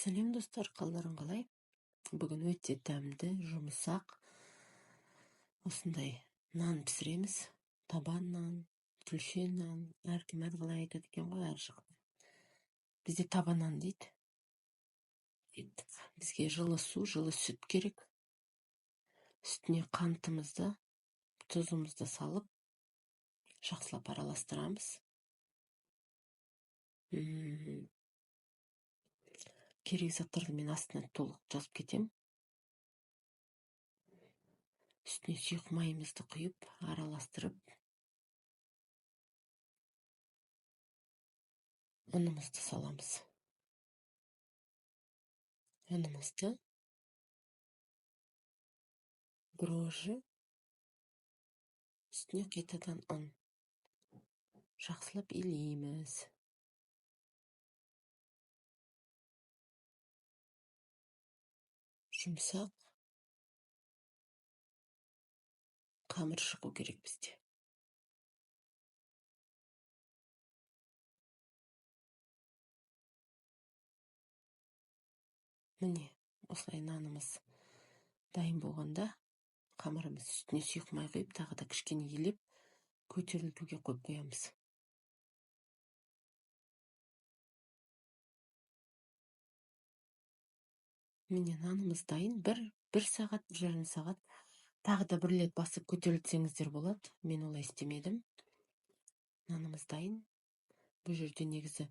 Сәлем, достар, қалдарың қалай? Бүгін өте дәмді, жұмсақ осындай нан пісіреміз. Таба нан, күлше нан, әркім әрқалай айтады екен ғой әр жақта. Бізде таба нан дейді. Бізге жылы су, жылы сүт керек. Үстіне қантымызды, тұзымызды салып, жақсылап араластырамыз. Керек заттарды мен астына толық жазып кетем. Үстіне сұйық майымызды құйып, араластырып, ұнымызды саламыз. Ұнымызды, дрожжи, үстіне қайтадан ұн. Жақсылап илейміз. Жұмсақ қамыр шығу керек бізде. Міне, осылай нанымыз дайын болғанда, қамырымыз үстіне сұйық май құйып, тағы да кішкене елеп, көтерілтуге қойып қоямыз. Міне, нанымыз дайын. Бір сағат, 1,5 сағат тағы да бір рет басып көтерілтсеңіздер болады. Мен олай істемедім. Нанымыз дайын. Бұл жерде негізі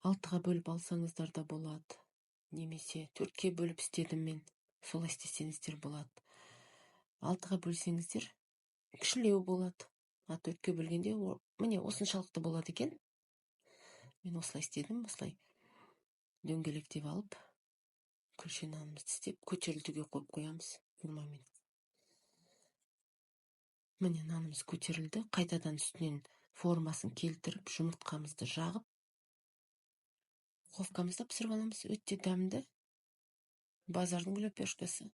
6-ға бөліп алсаңыздар да болады. Немесе 4-ке бөліп істедім мен. Солай істесеңіздер болады. 6-ға бөлсеңіздер кішілеу болады. А 4-ке бөлгенде міне осыншалықты болады екен. Мен осылай істедім, осылай дөңгелектеп алып, күлше нанымызды істеп, көтерілтуге қойып қоямыз 20 минут. Міне, нанымыз көтерілді. Қайтадан үстінен формасын келтіріп, жұмыртқамызды жағып, духовкамызда пісіріп аламыз. Өте дәмді. Базардың лепешкасы.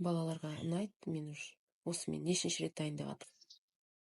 Балаларға ұнайды. Мен уже осымен нешінші рет дайындап жатырмын.